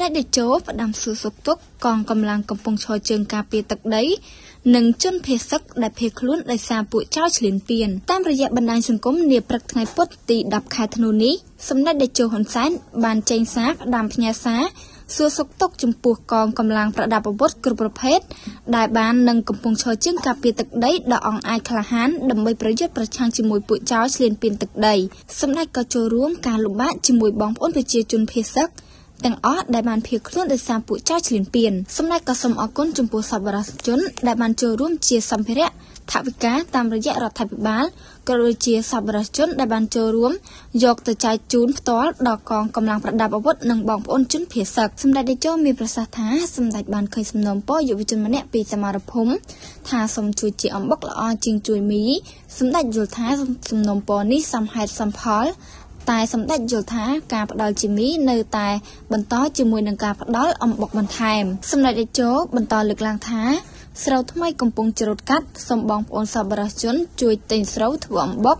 សម្ដេចតេជោផ្ដាំសួរសុខទុក្ខកងកម្លាំងកំពុងឈរជើងការពារទឹកដី និងជនភៀសសឹកដែលភៀសខ្លួនដោយសារពួកចោរឈ្លានពានតាមរយៈបណ្ដាញសង្គមនាព្រឹកថ្ងៃពុធទី10ខែធ្នូនេះសម្ដេចតេជោហ៊ុនសែនបានចេញសារផ្ដាំផ្ញើសារសួរសុខទុក្ខចំពោះកងកម្លាំងប្រដាប់អាវុធគ្រប់ប្រភេទដែលបាននឹងកំពុងឈរជើងការពារទឹកដីដ៏អង់អាចក្លាហានដើម្បីប្រយុទ្ធប្រឆាំងជាមួយពួកចោរឈ្លានពានទឹកដីសម្ដេចក៏ចូលរួមការលំបាកជាមួយបងប្អូនប្រជាជនភៀសសឹកទាំងអស់ដែលបានភៀសខ្លួនដោយសារពួកចោរឈ្លានពានសម្ដេចក៏សូមអរគុណចំពោះសប្បុរសជនដែលបានចូលរួមជាសម្ភារៈថវិកាតាមរយៈរដ្ឋាភិបាលក៏ដូចជាសប្បុរសជនដែលបានចូលរួមយកទៅចែកជូនផ្ទាល់ដល់កងកម្លាំងប្រដាប់អាវុធនិងបងប្អូនជនភៀសសឹកសម្ដេចតេជោមានប្រសាសន៍ថាសម្ដេចបានឃើញសំណូមពរយុវជនម្នាក់ពីសមរភូមិថាសូមជួយជាអំបុកល្អជាងជួយមីសម្ដេចយល់ថាសំណូមពរនេះសមហេតុសមផលតែសម្ដេចយល់ថាការផ្ដល់ជាមីនៅតែបន្តជាមួយនឹងការផ្ដល់អំបុកបន្ថែមសម្ដេចតេជោបន្តលើកឡើងថាស្រូវថ្មីកំពុងច្រូតកាត់សូមបងប្អូនសប្បុរសជនជួយទិញស្រូវធ្វើអំបុក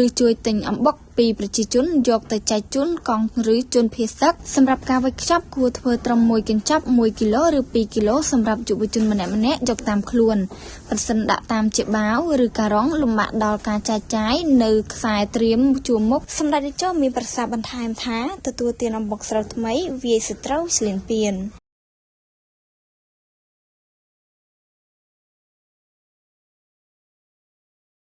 ឬជួយទិញអំបុកពីប្រជាជនយកទៅចែកជូនកងឬជនភៀសសឹកសម្រាប់ការវេចខ្ចប់គួរធ្វើត្រឹមមួយកញ្ចប់1គីឡូឬ2គីឡូសម្រាប់យុវជនម្នាក់ៗយកតាមខ្លួនប្រសិនដាក់តាមជាបាវឬការ៉ុងលំបាកដល់ការចែកចាយនៅខ្សែត្រៀមជួរមុខសម្ដេចតេជោមានប្រសាសន៍បន្ថែមថាទទួលទានអំបុកស្រូវថ្មីវាយសត្រូវឈ្លានពាន។